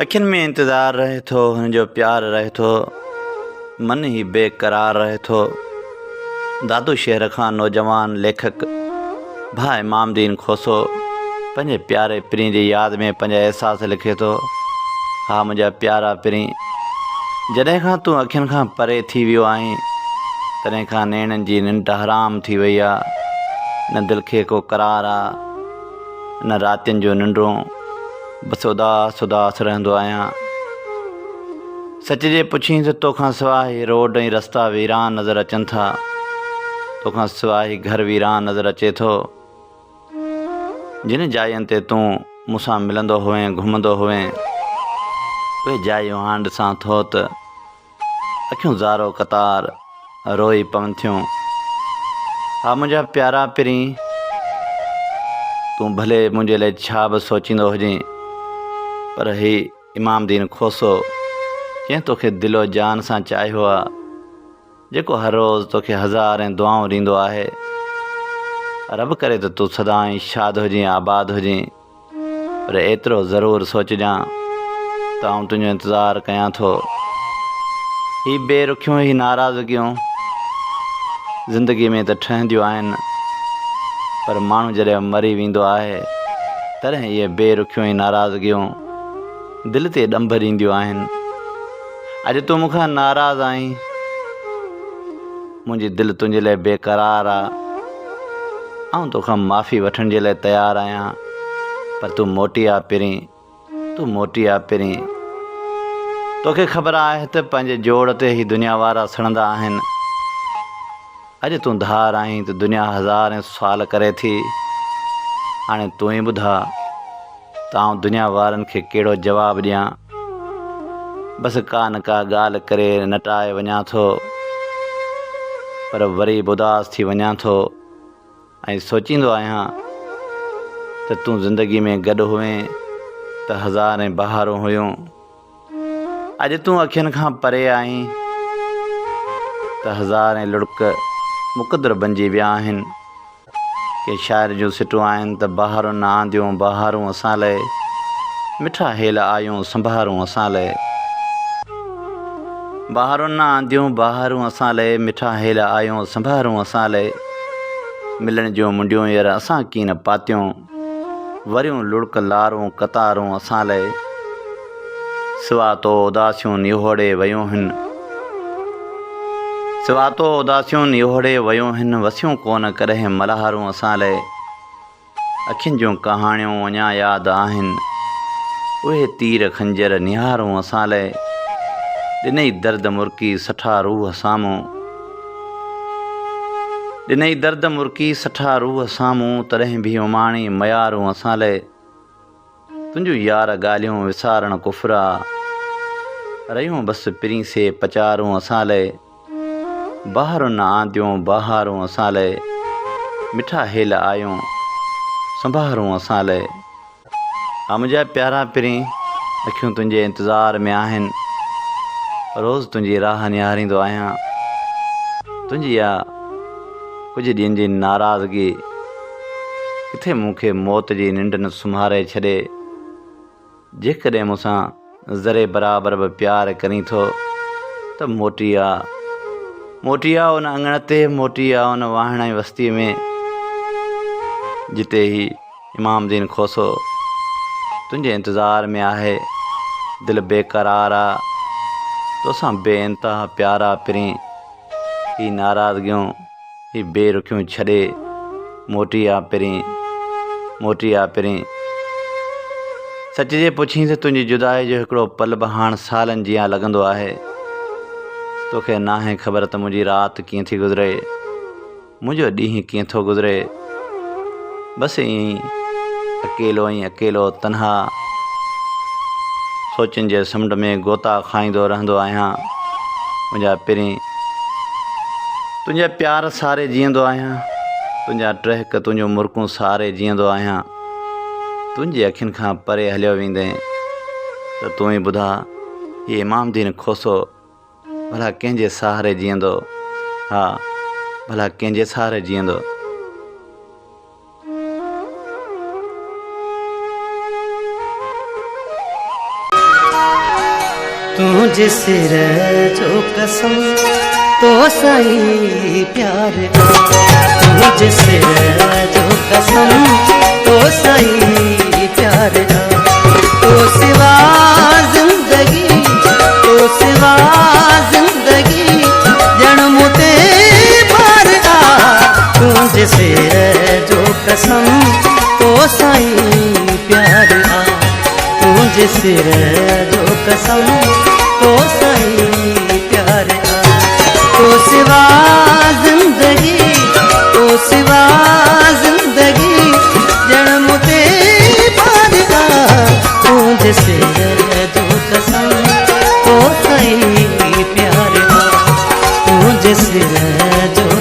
اکين ۾ انتظار رهي ٿو، هن جو پيار رهي ٿو، من هي بي قرار رهي ٿو. دادو شهر کان نوجوان ليکڪ ڀاء امام دين کوسو پنهنجي پياري پرين جي ياد ۾ پنهنجا احساس لکي ٿو، ها منهنجا پيارا پرين! جڏهن کان تون اکين کان پري ٿي ويو آهين، تڏهن کان نيڻن جي ننڊ حرام ٿي وئي آ، نه دل کي ڪو قرار آ، نه راتين جون ننڊون، بس اداس اداس رهندو آهيان. سچ جي پڇين ته توکان سواء هي روڊ ۽ رستا ويران نظر اچن ٿا. توکان سواء هي گهر ويران نظر اچي ٿو. جن جاين تي تون مون سان ملندو هئين، گهمندو هئين، اهي جايون هاڻ ڏسان ٿو ته اکيون زارو قطار روئي پون ٿيون. ها منهنجا پيارا پرين! تون ڀلي منهنجي لئه ڇا به سوچيندو هجين، پر هي امام دين کوسو، جنهن توکي دل و جان سان چاهيو آ، جيڪو هر روز توکي هزارين دعائون ڏيندو آهي. رب ڪري ته تون سدائين شاد هجين آباد هجين، پر ايترو ضرور سوچجان ته آئون تنهنجو انتظار ڪيان ٿو. هي بي رخيون هي ناراضگيون زندگي ۾ ته ٺهنديون آهن، پر ماڻهو جڏهن مري ويندو آهي، تڏهن اهي بي رخيون ۽ ناراضگيون دل تي ڏنڀ ڏينديون آهن. اڄ تون مون کان ناراض آهين. منهنجي دل تنهنجي لاء بيقرار آ. آئون توکان معافي وٺڻ جي لاء تيار آهيان، پر تون موٽي آ پرين، تون موٽي آ پرين. توکي خبر آهي ته پنهنجي جوڙ تي هي دنيا وارا سڙندا آهن. اڄ تون ڌار آهين ته دنيا هزارين سوال ڪري ٿي. هاڻي تون ئي ٻڌاء ته آئون دنيا وارن کي ڪهڙو جواب ڏيان. بس ڪا نه ڪا ڳالهه ڪري نٽائي وڃان ٿو. پر وري به اداس ٿي وڃان ٿو ۽ سوچيندو آهيان ته تون زندگي ۾ گڏ هئين ته هزارين بهارون هيون. اڄ تون اکين کان پري آهين ته هزارين لڙڪ مقدر بنجي ويا آهن. ڪي شاعر جون سٽون آهن ته بهارون نه آنديون بهارون اسان لئه، مٺا هيل آيون سنڀارون اسان لئه. بهارون نه آنديون بهارون اسان لئه، مٺا هيل آيون سنڀارون اسان لئه. ملڻ جون منڊيون ير اسان ڪين پاتيون. وريون لڙڪ لارون قطارون اسان لئه، سوا تو اداسيون نهوڙي ويون هن. سوا تو اداسيون نهوڙي ويون هن، وسيون ڪونه ڪڏهن ملهارون اسان لئه. اکين جون ڪهاڻيون اڃا ياد آهن، اهي تير خنجر نهارون اسان لئه. ڏنئي درد مرڪي سٺا روح سامهون. ڏنئي درد مرڪي سٺا روح سامهون، تڏهن ڀي اماڻي ميارون اسان لئه. تنهنجون يار ڳالهيون وسارڻ ڪفر آ، رهيون بس پرين سي پچارون اسان لئه. بهارن نه آنديون بهارون اسان لئه، مٺا هيل آيون سنڀارون اسان لئه. ها منهنجا پيارا پرين، اکيون تنهنجي انتظار ۾ آهن، روز تنهنجي راهه نهاريندو آهيان، تنهنجي اها ڪجهه ڏينهن جي ناراضگي ڪٿي مون کي موت جي ننڊ نه سمهاري ڇڏي، جيڪڏهن مون سان ذري برابر به پيار ڪرين ٿو ته موٽي آ، موٽي آ ان اڱڻ تي، موٽي آ ان واهڻائي وستيء ۾ جتي هي امام دين کوسو تنهنجي انتظار ۾ آهي، دل بيقرار آ، توسان بي انتها پيار آ پرين، هي ناراضگيون، هي بي رخيون ڇڏي موٽي آ پرين، موٽي آ پرين. سچ جي پڇين ته تنهنجي جدائي جو هڪڙو پل به هاڻ سالن جيان لڳندو آهي. توکي ناهي خبر ته منهنجي رات ڪيئن ٿي گذري. منهنجو ڏينهن ڪيئن ٿو گذري. بس ائين ئي اڪيلو ۽ اڪيلو تنها سوچن جي سمنڊ ۾ غوطا کائيندو رهندو آهيان. منهنجا پرين! تنهنجا پيار ساري جيئندو آهيان. تنهنجا ٽهڪ، تنهنجون مرڪون ساري جيئندو آهيان. تنهنجي اکين کان پري هليو ويندين ته تون ئي ٻڌاء هي امام دين کوسو ڀلا ڪنهن جي سهاري جيئندو؟ ها، ڀلا ڪنهن جي سهاري جيئندو؟ تنهنجي سر جو قسم تو سان ئي پيار آ. تنهنجي سر جو قسم تو سان ئي پيار آ. تو سوا زندگي، تو سوا زندگي ڄڻ مون تي ڀار آ. تنهنجي سر جو قسم تو سان ئي پيار آ. تنهنجي سر جو قسم تو سان ئي پيار آ. تو سوا